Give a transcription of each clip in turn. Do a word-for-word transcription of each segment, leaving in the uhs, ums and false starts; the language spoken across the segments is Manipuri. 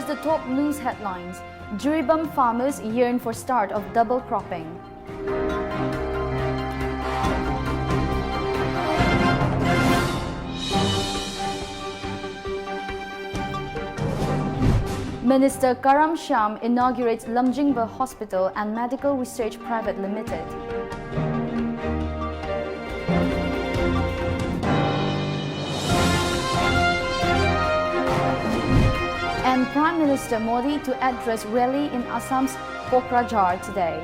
The top news headlines. Jiribam farmers yearn for start of double cropping. Minister Karam Shyam inaugurates Lamjingba Hospital and Medical Research Private Limited. And Prime Minister Modi to address rally in Assam's Kokrajhar today.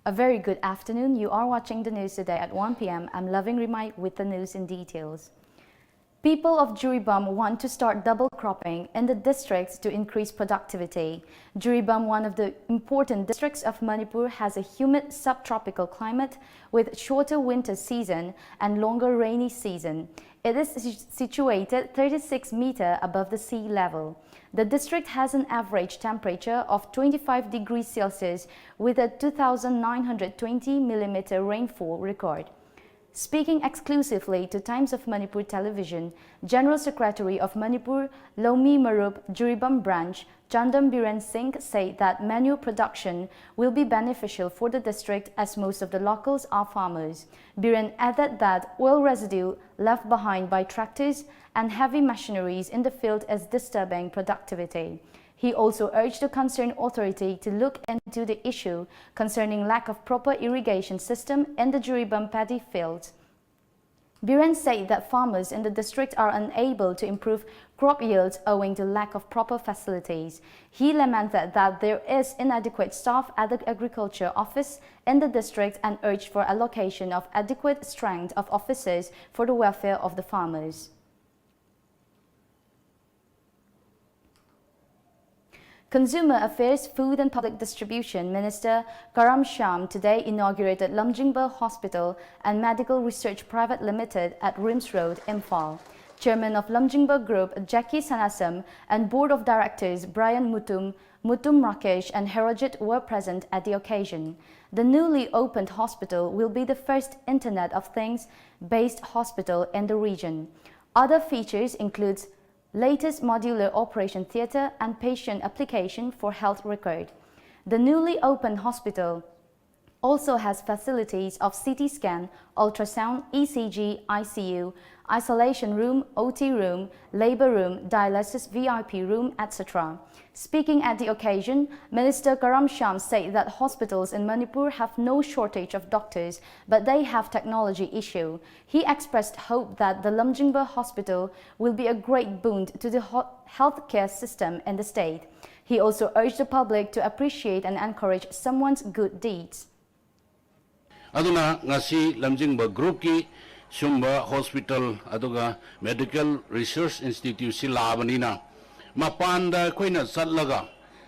A very good afternoon. You are watching the news today at one p.m. I'm Loving Rimai with the news in details. People of Jiribam want to start double cropping in the district to increase productivity. Jiribam, one of the important districts of Manipur, has a humid subtropical climate with shorter winter season and longer rainy season. It is si- situated thirty-six meter above the sea level. The district has an average temperature of twenty-five degrees Celsius with a two thousand nine hundred twenty millimeter rainfall record. Speaking exclusively to Times of Manipur Television, General Secretary of Manipur Lomi Marup Jiribam Branch, Chandam Biren Singh, said that manure production will be beneficial for the district as most of the locals are farmers. Biren added that oil residue left behind by tractors and heavy machineries in the field is disturbing productivity. He also urged the concerned authority to look into the issue concerning lack of proper irrigation system in the Jiribam paddy field. Biren said that farmers in the district are unable to improve crop yields owing to lack of proper facilities. He lamented that there is inadequate staff at the agriculture office in the district and urged for allocation of adequate strength of officers for the welfare of the farmers. Consumer Affairs, Food and Public Distribution Minister Karam Shyam today inaugurated Lamjingba Hospital and Medical Research Private Limited at RIMS Road, Imphal. Chairman of Lamjingba Group, Jackie Sanasam, and Board of Directors Brian Mutum, Mutum Rakesh, and Herojit were present at the occasion. The newly opened hospital will be the first Internet of Things based hospital in the region. Other features includes latest modular operation theatre and patient application for health record. The newly opened hospital also has facilities of C T scan, ultrasound, E C G, I C U, isolation room, O T room, labor room, dialysis V I P room, et cetera. Speaking at the occasion, Minister Karam Shyam said that hospitals in Manipur have no shortage of doctors, but they have technology issue. He expressed hope that the Lamjingba Hospital will be a great boon to the ho- healthcare system in the state. He also urged the public to appreciate and encourage someone's good deeds. ꯑꯗꯨꯅ ꯉꯁꯤ ꯂꯝꯖꯤꯡꯕ ꯒ꯭ꯔꯨꯞꯀꯤ ꯁꯨꯝꯕ ꯍꯣꯁꯄꯤꯇꯥꯜ ꯑꯗꯨꯒ ꯃꯦꯗꯤꯀꯦꯜ ꯔꯤꯁꯔꯁ ꯏꯟꯁꯇꯤꯇ꯭ꯌꯨꯠꯁꯤ ꯂꯥꯛꯑꯕꯅꯤꯅ, ꯃꯄꯥꯟꯗ ꯑꯩꯈꯣꯏꯅ ꯆꯠꯂꯒ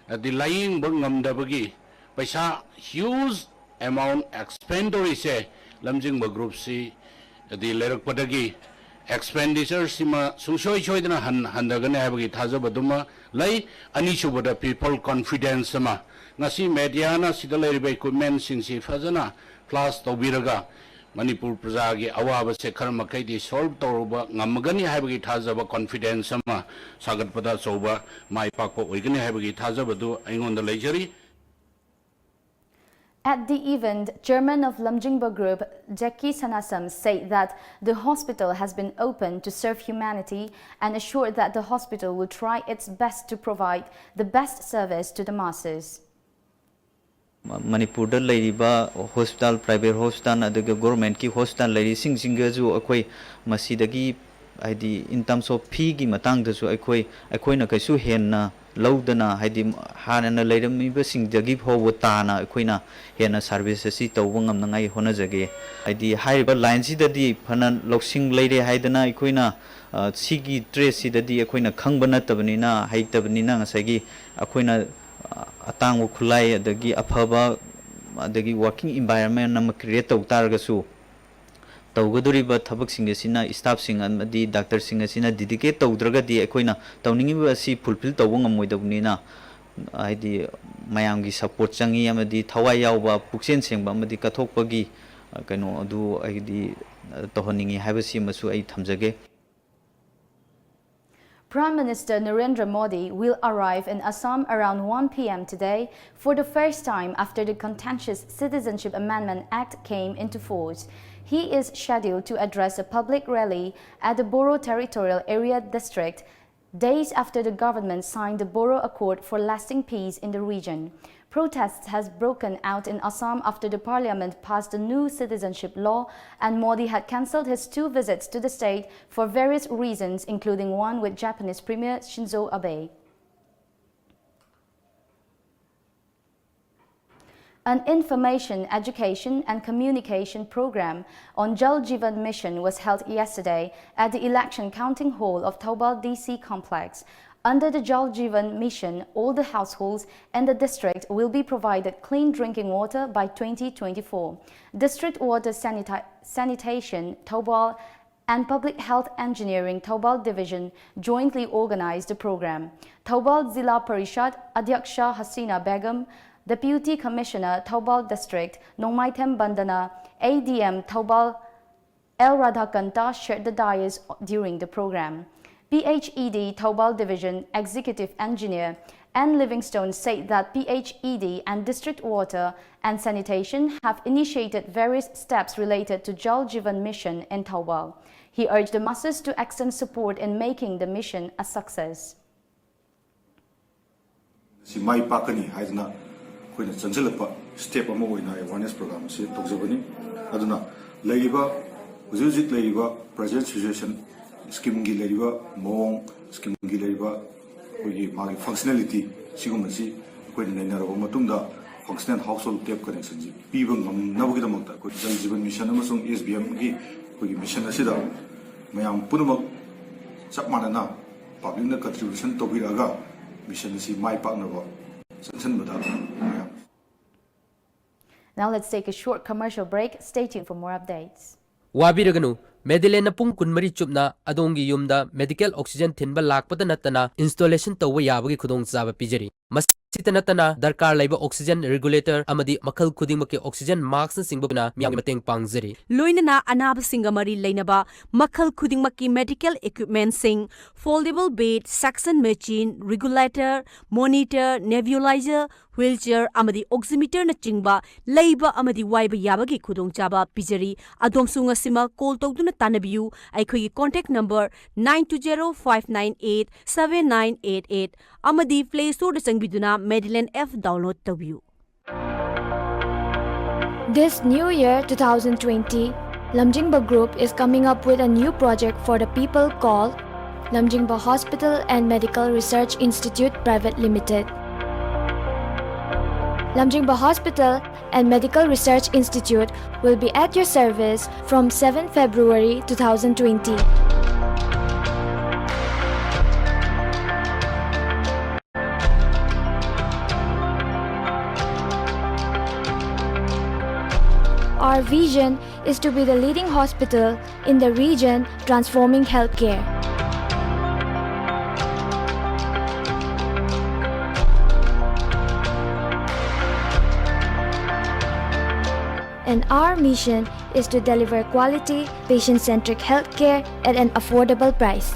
ꯍꯥꯏꯗꯤ ꯂꯥꯌꯦꯡꯕ ꯉꯝꯗꯕꯒꯤ ꯄꯩꯁꯥ ꯍ꯭ꯌꯨꯖ ꯑꯦꯃꯥꯎꯟ ꯑꯦꯛꯁꯄꯦꯟ ꯇꯧꯔꯤꯁꯦ ꯂꯝꯖꯤꯡꯕ ꯒ꯭ꯔꯨꯞꯁꯤ ꯍꯥꯏꯗꯤ ꯂꯩꯔꯛꯄꯗꯒꯤ ꯑꯦꯛꯁꯄꯦꯟꯗꯤꯆꯔꯁꯤꯃ ꯁꯨꯡꯁꯣꯏ ꯁꯣꯏꯗꯅ ꯍꯟ ꯍꯟꯊꯒꯅꯤ ꯍꯥꯏꯕꯒꯤ ꯊꯥꯖꯕꯗꯨꯃ ꯂꯩ꯫ ꯑꯅꯤꯁꯨꯕꯗ ꯄꯤꯄꯜ ꯀꯣꯟꯐꯤꯗꯦꯟꯁ ꯑꯃ, ꯉꯁꯤ ꯃꯦꯗꯤꯌꯥꯅ ꯁꯤꯗ ꯂꯩꯔꯤꯕ ꯏꯀ꯭ꯋꯤꯞꯃꯦꯟꯁꯤꯡꯁꯤ ꯐꯖꯅ ꯐ꯭ꯂꯥꯁ ꯇꯧꯕꯤꯔꯒ ꯃꯅꯤꯄꯨꯔ ꯄ꯭ꯔꯖꯥꯒꯤ ꯑꯋꯥꯕꯁꯦ ꯈꯔ ꯃꯈꯩꯗꯤ ꯁꯣꯜꯕ ꯇꯧꯔꯨꯕ ꯉꯝꯃꯒꯅꯤ ꯍꯥꯏꯕꯒꯤ ꯊꯥꯖꯕ, ꯀꯣꯟꯐꯤꯗꯦꯟꯁ ꯑꯃ ꯁꯥꯒꯠꯄꯗ ꯑꯆꯧꯕ ꯃꯥꯏ ꯄꯥꯛꯄ ꯑꯣꯏꯒꯅꯤ ꯍꯥꯏꯕꯒꯤ ꯊꯥꯖꯕꯗꯨ ꯑꯩꯉꯣꯟꯗ ꯂꯩꯖꯔꯤ꯫ At the event, Chairman of Lamjingba Group, Jackie Sanasam, said that the hospital has been opened to serve humanity and assured that the hospital will try its best to provide the best service to the masses. ꯃꯅꯤꯄꯨꯔꯗ ꯂꯩꯔꯤꯕ ꯍꯣꯁꯄꯤꯇꯥꯜ, ꯄ꯭ꯔꯥꯏꯚꯦꯠ ꯍꯣꯁꯄꯤꯇꯥꯜ ꯑꯗꯨꯒ ꯒꯣꯔꯃꯦꯟꯠꯀꯤ ꯍꯣꯁꯄꯤꯇꯥꯜ ꯂꯩꯔꯤꯁꯤꯡꯁꯤꯡꯒꯁꯨ ꯑꯩꯈꯣꯏ ꯃꯁꯤꯗꯒꯤ ꯍꯥꯏꯗꯤ in terms of feeꯒꯤ ꯃꯇꯥꯡꯗꯁꯨ ꯑꯩꯈꯣꯏ ꯑꯩꯈꯣꯏꯅ ꯀꯩꯁꯨ ꯍꯦꯟꯅ ꯂꯧꯗꯅ ꯍꯥꯏꯗꯤ ꯍꯥꯟꯅꯅ ꯂꯩꯔꯝꯃꯤꯕꯁꯤꯡꯗꯒꯤ ꯐꯥꯎꯕ ꯇꯥꯅ ꯑꯩꯈꯣꯏꯅ ꯍꯦꯟꯅ ꯁꯥꯔꯚꯤꯁ ꯑꯁꯤ ꯇꯧꯕ ꯉꯝꯅꯉꯥꯏ ꯍꯣꯠꯅꯖꯒꯦ꯫ ꯍꯥꯏꯗꯤ ꯍꯥꯏꯔꯤꯕ ꯂꯥꯏꯟꯁꯤꯗꯗꯤ ꯐꯅ ꯂꯧꯁꯤꯡ ꯂꯩꯔꯦ ꯍꯥꯏꯗꯅ ꯑꯩꯈꯣꯏꯅ ꯁꯤꯒꯤ ꯇ꯭ꯔꯦꯗꯁꯤꯗꯗꯤ ꯑꯩꯈꯣꯏꯅ ꯈꯪꯕ ꯅꯠꯇꯕꯅꯤꯅ, ꯍꯩꯇꯕꯅꯤꯅ ꯉꯁꯥꯏꯒꯤ ꯑꯩꯈꯣꯏꯅ ꯑꯇꯥꯡꯕ ꯈꯨꯠꯂꯥꯏ ꯑꯗꯒꯤ ꯑꯐꯕ ꯑꯗꯒꯤ ꯋꯥꯔꯀꯤꯡ ꯏꯟꯚꯥꯏꯔꯟꯃꯦꯟ ꯑꯃ ꯀ꯭ꯔꯤꯌꯦꯠ ꯇꯧ ꯇꯥꯔꯒꯁꯨ ꯇꯧꯒꯗꯧꯔꯤꯕ ꯊꯕꯛꯁꯤꯡ ꯑꯁꯤꯅ staffꯁꯤꯡ ꯑꯃꯗꯤ doctorꯁꯤꯡ ꯑꯁꯤꯅ dedicate ꯇꯧꯗ꯭ꯔꯒꯗꯤ ꯑꯩꯈꯣꯏꯅ ꯇꯧꯅꯤꯡꯉꯤꯕ ꯑꯁꯤ fulfill ꯇꯧꯕ ꯉꯝꯃꯣꯏꯗꯕꯅꯤꯅ, ꯍꯥꯏꯗꯤ ꯃꯌꯥꯝꯒꯤ support ꯆꯪꯉꯤ ꯑꯃꯗꯤ ꯊꯋꯥꯏ ꯌꯥꯎꯕ, ꯄꯨꯛꯆꯦꯜ ꯁꯦꯡꯕ ꯑꯃꯗꯤ ꯀꯠꯊꯣꯛꯄꯒꯤ, ꯑ, ꯀꯩꯅꯣ ꯑꯗꯨ ꯑꯩꯗꯤ, ꯑ, ꯇꯧꯍꯟꯅꯤꯡꯉꯤ ꯍꯥꯏꯕꯁꯤꯃꯁꯨ ꯑꯩ ꯊꯝꯖꯒꯦ꯫ Prime Minister Narendra Modi will arrive in Assam around one p m today for the first time after the contentious Citizenship Amendment Act came into force. He is scheduled to address a public rally at the Boro Territorial Area District, days after the government signed the Boro Accord for lasting peace in the region. Protests has broken out in Assam after the parliament passed a new citizenship law, and Modi had cancelled his two visits to the state for various reasons, including one with Japanese Premier Shinzo Abe. An information, education, and communication program on Jal Jeevan Mission was held yesterday at the election counting hall of Thoubal D C complex. Under the Jal Jeevan Mission, all the households in the district will be provided clean drinking water by twenty twenty-four. District Water Sanita- Sanitation, Thoubal, and Public Health Engineering Thoubal Division jointly organized the program. Thoubal Zilla Parishad Adhyaksha Hasina Begum, Deputy Commissioner Thoubal District Nongmaithem Bandana, A D M Thoubal L Radhakanta shared the dais during the program. P H E D Thoubal Division Executive Engineer N Livingstone said that P H E D and District Water and Sanitation have initiated various steps related to Jal Jeevan Mission in Thoubal. He urged the masses to extend support in making the mission a success. ꯁꯤ ꯃꯥꯏ ꯄꯥꯛꯀꯅꯤ ꯍꯥꯏꯗꯅ ꯑꯩꯈꯣꯏꯅ ꯆꯪꯁꯤꯜꯂꯛꯄ step ꯑꯃ ꯑꯣꯏꯅ awareness program ꯑꯁꯤ ꯇꯧꯖꯕꯅꯤ꯫ ꯑꯗꯨꯅ ꯂꯩꯔꯤꯕ ꯍꯧꯖꯤꯛ ꯍꯧꯖꯤꯛ ꯂꯩꯔꯤꯕ present situation, schemeꯒꯤ ꯂꯩꯔꯤꯕ ꯃꯑꯣꯡ, schemeꯒꯤ ꯂꯩꯔꯤꯕ ꯑꯩꯈꯣꯏꯒꯤ ꯃꯥꯒꯤ functionality, ꯁꯤꯒꯨꯝꯕꯁꯤ ꯑꯩꯈꯣꯏꯅ ꯅꯩꯅꯔꯕ ꯃꯇꯨꯡꯗ functional household tap connectionꯁꯤ ꯄꯤꯕ ꯉꯝꯅꯕꯒꯤꯗꯃꯛꯇ ꯑꯩꯈꯣꯏ Jal Jeevan Mission ꯑꯃꯁꯨꯡ S B Mꯒꯤ ꯑꯩꯈꯣꯏꯒꯤ mission ꯑꯁꯤꯗ ꯃꯌꯥꯝ ꯄꯨꯝꯅꯃꯛ ꯆꯞ ꯃꯥꯟꯅꯅ publicꯅ contribution ꯇꯧꯕꯤꯔꯛꯑꯒ mission ꯑꯁꯤ ꯃꯥꯏ ꯄꯥꯛꯅꯕ ꯆꯪꯁꯤꯟꯕꯗ ꯃꯌꯥꯝ Now let's take a short commercial break. Stay tuned for more updates. ꯋꯥꯕꯤꯔꯒꯅꯨ, ꯃꯦꯗꯤꯂꯦꯟꯅ ꯄꯨꯡ ꯀꯨꯟꯃꯔꯤ ꯆꯨꯞꯅ ꯑꯗꯣꯝꯒꯤ ꯌꯨꯝꯗ medical oxygen ꯊꯤꯟꯕ ꯂꯥꯛꯄꯗ ꯅꯠꯇꯅ installation ꯇꯧꯕ ꯌꯥꯕꯒꯤ ꯈꯨꯗꯣꯡꯆꯥꯕ ꯄꯤꯖꯔꯤ꯫ ꯃꯁꯤꯇ ꯅꯠꯇꯅ, ꯗꯔꯀꯥꯔ ꯂꯩꯕ oxygen regulator ꯑꯃꯗꯤ ꯃꯈꯜ ꯈꯨꯗꯤꯡꯃꯛꯀꯤ oxygen maskꯅꯆꯤꯡꯕꯅ ꯃꯤꯌꯥꯝꯒꯤ ꯃꯇꯦꯡ ꯄꯥꯡꯖꯔꯤ꯫ ꯂꯣꯏꯅꯅ ꯑꯅꯥꯕꯁꯤꯡꯒ ꯃꯔꯤ ꯂꯩꯅꯕ ꯃꯈꯜ ꯈꯨꯗꯤꯡꯃꯛꯀꯤ medical equipmentꯁꯤꯡ, foldable bed, suction machine, regulator, monitor, nebulizer, wheelchair ꯑꯃꯗꯤ oximeterꯅꯆꯤꯡꯕ ꯂꯩꯕ ꯑꯃꯗꯤ ꯋꯥꯏꯕ ꯌꯥꯕꯒꯤ ꯈꯨꯗꯣꯡꯆꯥꯕ ꯄꯤꯖꯔꯤ꯫ ꯑꯗꯣꯝꯁꯨ ꯉꯁꯤꯃꯛ call ꯇꯧꯗꯨꯅ ꯇꯥꯟꯅꯕꯤꯌꯨ꯫ ꯑꯩꯈꯣꯏꯒꯤ contact number nine two zero five nine eight seven nine eight eight ꯑꯃꯗꯤ Play Storeꯗ ꯆꯪꯕꯤꯗꯨꯅ Medilane app download ꯇꯧꯕꯤꯌꯨ꯫ This new year, two thousand twenty, Lamjingba Group is coming up with a new project for the people called Lamjingba Hospital and Medical Research Institute Private Limited. Lamjingba Hospital and Medical Research Institute will be at your service from seventh February two thousand twenty. Our vision is to be the leading hospital in the region, transforming healthcare. And our mission is to deliver quality, patient-centric healthcare at an affordable price.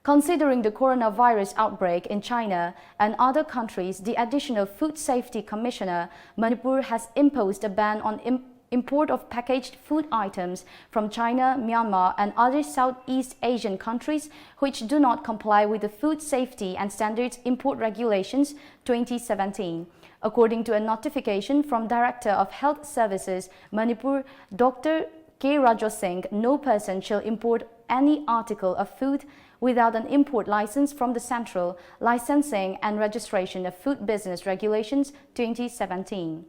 Considering the coronavirus outbreak in China and other countries, the Additional Food Safety Commissioner, Manipur, has imposed a ban on im-, import of packaged food items from China, Myanmar, and other Southeast Asian countries which do not comply with the Food Safety and Standards Import Regulations twenty seventeen. According to a notification from Director of Health Services, Manipur, Doctor K Rajasingh, no person shall import any article of food without an import license from the Central Licensing and Registration of Food Business Regulations twenty seventeen.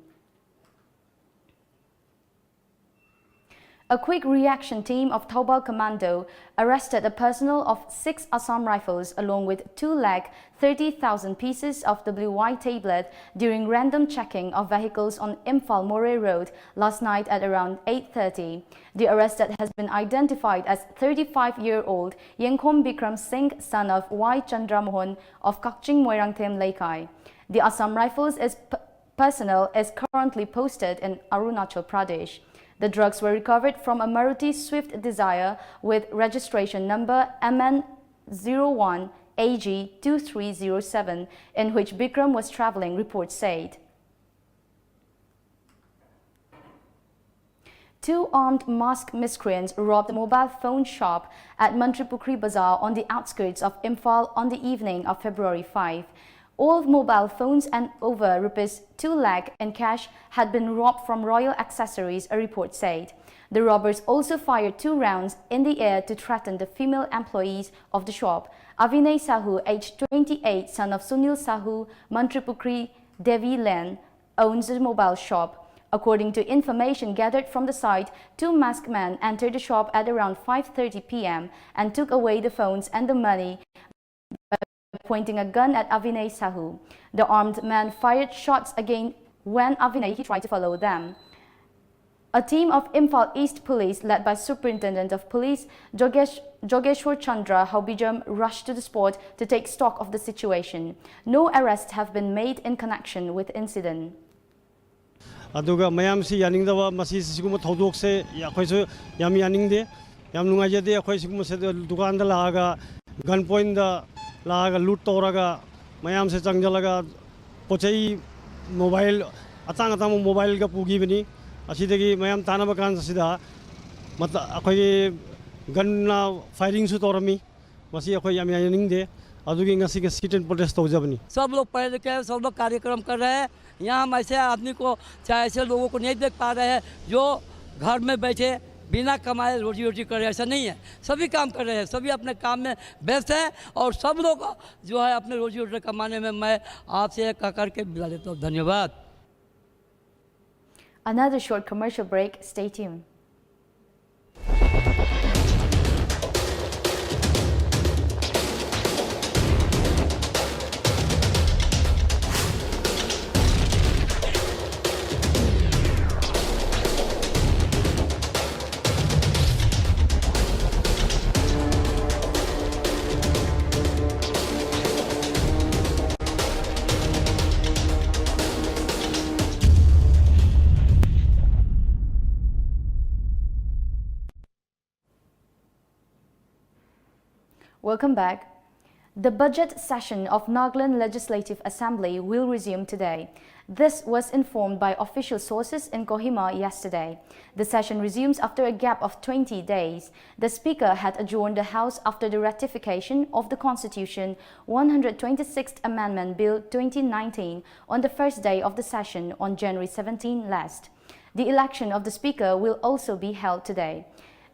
A quick reaction team of Thoubal Commando arrested a personnel of six Assam Rifles along with two lakh thirty thousand pieces of W Y tablet during random checking of vehicles on Imphal Moreh Road last night at around eight thirty. The arrested has been identified as thirty-five-year-old Yengkhom Bikram Singh, son of Y Chandra Mohan of Kakching Moirangthem Leikai. The Assam Rifles is p- personnel is currently posted in Arunachal Pradesh. The drugs were recovered from a Maruti Swift Dzire with registration number M N zero one A G two three zero seven, in which Bikram was traveling, reports said. Two armed masked miscreants robbed a mobile phone shop at Mantripukhri Bazaar on the outskirts of Imphal on the evening of February five. All mobile phones and over rupees two lakh in cash had been robbed from Royal Accessories, a report said. The robbers also fired two rounds in the air to threaten the female employees of the shop. Avinay Sahu, aged twenty-eight, son of Sunil Sahu, Mantripukhri, Devi Lane, owns the mobile shop. According to information gathered from the site, two masked men entered the shop at around five thirty p m and took away the phones and the money, pointing a gun at Avinay Sahu. The armed men fired shots again when Avinay he tried to follow them. A team of Imphal East Police, led by Superintendent of Police Jogesh, Jogeshwar Chandra Haubijam, rushed to the spot to take stock of the situation. No arrests have been made in connection with incident. ꯑꯗꯨꯒ ꯃꯌꯥꯝꯁꯤ ꯌꯥꯅꯤꯡꯗꯕ, ꯃꯁꯤ ꯁꯤꯒꯨꯝꯕ ꯊꯧꯗꯣꯛꯁꯦ ꯑꯩꯈꯣꯏꯁꯨ ꯌꯥꯝ ꯌꯥꯅꯤꯡꯗꯦ, ꯌꯥꯝ ꯅꯨꯡꯉꯥꯏꯖꯗꯦ꯫ ꯑꯩꯈꯣꯏ ꯁꯤꯒꯨꯝꯕꯁꯦ ꯗꯨꯀꯥꯟꯗ ꯂꯥꯛꯑꯒ, gun pointꯗ ꯂꯥꯛꯑꯒ loot ꯇꯧꯔꯒ, ꯃꯌꯥꯝꯁꯦ ꯆꯪꯁꯤꯜꯂꯒ ꯄꯣꯠ ꯆꯩ, mobile, ꯑꯇꯥꯡ ꯑꯇꯥꯡꯕ mobileꯒ ꯄꯨꯈꯤꯕꯅꯤ꯫ ꯑꯁꯤꯗꯒꯤ ꯃꯌꯥꯝ ꯇꯥꯟꯅꯕ ꯀꯥꯟꯁꯤꯗ ꯃꯇ-, ꯑꯩꯈꯣꯏꯒꯤ gunꯅ firingꯁꯨ ꯇꯧꯔꯝꯃꯤ꯫ ꯃꯁꯤ ꯑꯩꯈꯣꯏ ꯌꯥꯝ ꯌꯥꯅꯤꯡꯗꯦ꯫ ꯑꯗꯨꯒꯤ ꯉꯁꯤꯒꯤ sit-in protest ꯇꯧꯖꯕꯅꯤ꯫ सब लोग पढ़े लिखे हैं, सब लोग कार्यक्रम कर रहे हैं। यहाँ हम ऐसे आदमी को, चाहे ऐसे लोगों को नहीं देख पा रहे हैं जो घर में बैठे बिना कमाए रोजी रोटी कर रहे हैं, ऐसा नहीं है। सभी काम कर रहे हैं, सभी अपने काम में व्यस्त हैं और सब लोग जो है अपने रोजी रोटी कमाने में। मैं आपसे कह करके विदा लेता हूँ। धन्यवाद। Another short commercial break. Stay tuned. Welcome back. The budget session of Nagaland Legislative Assembly will resume today. This was informed by official sources in Kohima yesterday. The session resumes after a gap of twenty days. The speaker had adjourned the House after the ratification of the Constitution one hundred twenty-sixth Amendment Bill twenty nineteen on the first day of the session on January seventeen last. The election of the speaker will also be held today.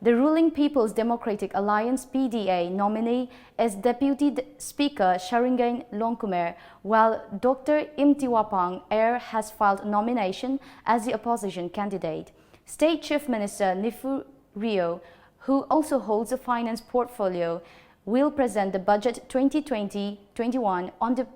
The ruling People's Democratic Alliance, P D A, nominee is Deputy D- Speaker Sharingain Longkumer, while Doctor Imtiwapang Air has filed nomination as the opposition candidate. State Chief Minister Neiphiu Rio, who also holds a finance portfolio, will present the budget twenty twenty twenty-one on the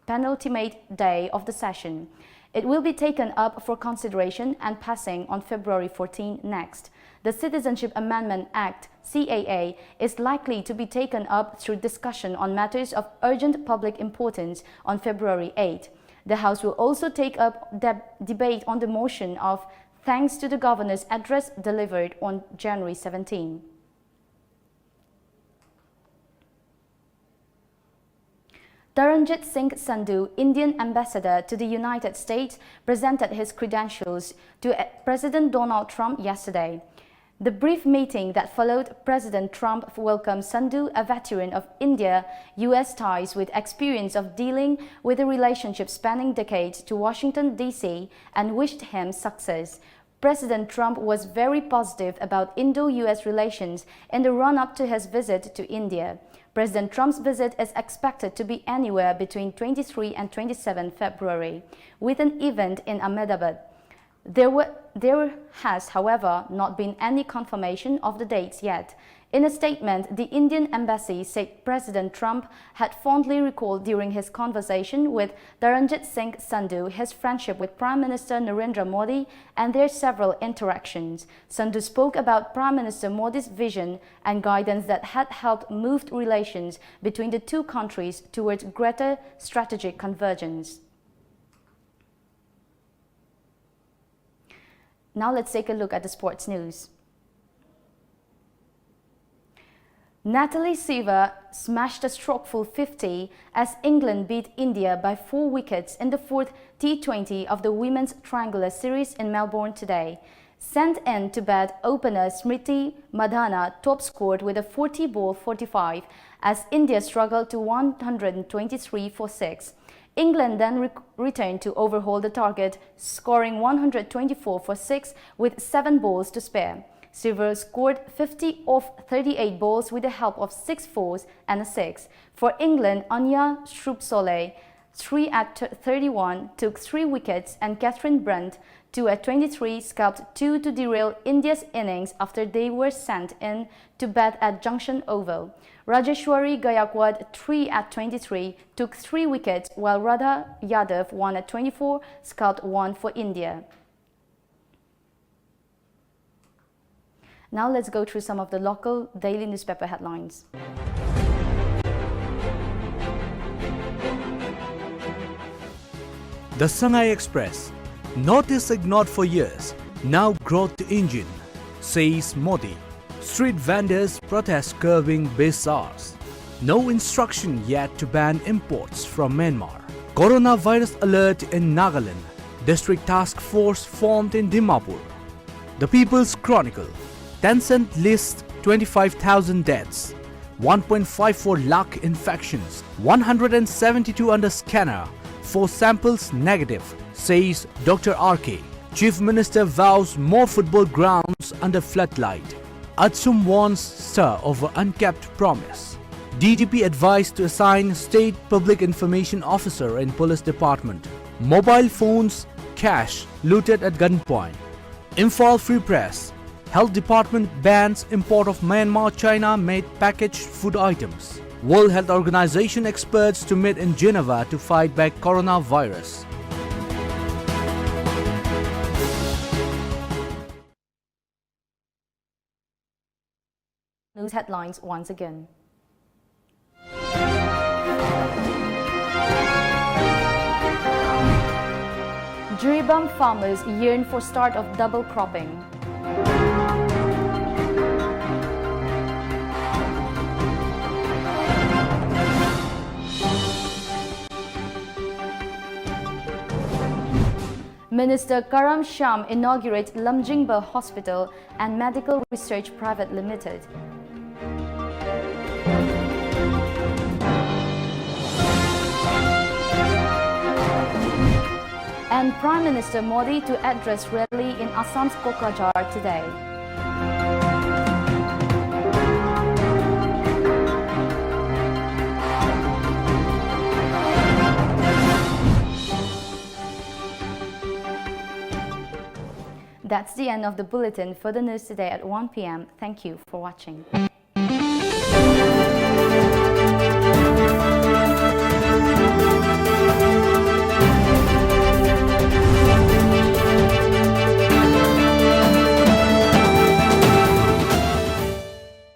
penultimate day of the session. It will be taken up for consideration and passing on February fourteen next. The Citizenship Amendment Act, C A A, is likely to be taken up through discussion on matters of urgent public importance on February eight. The House will also take up deb- debate on the motion of thanks to the governor's address delivered on January seventeen. Taranjit Singh Sandhu, Indian ambassador to the United States, presented his credentials to uh, President Donald Trump yesterday. The brief meeting that followed, President Trump welcomed Sandhu, a veteran of India U S ties with experience of dealing with a relationship spanning decades, to Washington, D C, and wished him success. President Trump was very positive about Indo U S relations in the run up to his visit to India. President Trump's visit is expected to be anywhere between twenty-three and twenty-seven February, with an event in Ahmedabad. There, were, there has, however, not been any confirmation of the dates yet. In a statement, the Indian embassy said President Trump had fondly recalled during his conversation with Taranjit Singh Sandhu his friendship with Prime Minister Narendra Modi and their several interactions. Sandhu spoke about Prime Minister Modi's vision and guidance that had helped move relations between the two countries towards greater strategic convergence. Now let's take a look at the sports news. Natalie Siva smashed a stroke full fifty as England beat India by four wickets in the fourth T twenty of the Women's Triangular Series in Melbourne today. Sent in to bed opener Smriti Mandhana top scored with a forty ball forty-five as India struggled to one hundred twenty-three for six. England then re- returned to overhaul the target, scoring one hundred twenty-four for six with seven balls to spare. Siva scored fifty off thirty-eight balls with the help of six fours and a six. For England, Anya Shrubsole, three at thirty-one, took three wickets, and Catherine Brunt, two at twenty-three, scalped two to derail India's innings after they were sent in to bat at Junction Oval. Rajeshwari Gaikwad, three at twenty-three, took three wickets, while Radha Yadav, one at twenty-four, scalped one for India. Now let's go through some of the local daily newspaper headlines. The Sangai Express. Notice ignored for years, now growth engine, says Modi. Street vendors protest curbing bazaars. No instruction yet to ban imports from Myanmar. Coronavirus alert in Nagaland. District task force formed in Dimapur. The People's Chronicle. Tencent lists twenty-five thousand deaths, one point five four lakh infections, one hundred seventy-two under scanner, four samples negative, says Doctor R K. Chief Minister vows more football grounds under floodlight. Atsum warns stir over unkept promise. D G P advised to assign State Public Information Officer in Police Department. Mobile phones, cash looted at gunpoint. Imphal Free Press. Health Department bans import of Myanmar China made packaged food items. World Health Organization experts to meet in Geneva to fight back coronavirus. News headlines once again. Jiribam farmers yearn for start of double cropping. Minister Karam Shyam inaugurates Lamjingba Hospital and Medical Research Private Limited. And Prime Minister Modi to address rally in Assam's Kokrajhar today. That's the end of the bulletin. Further news today at one p.m. Thank you for watching.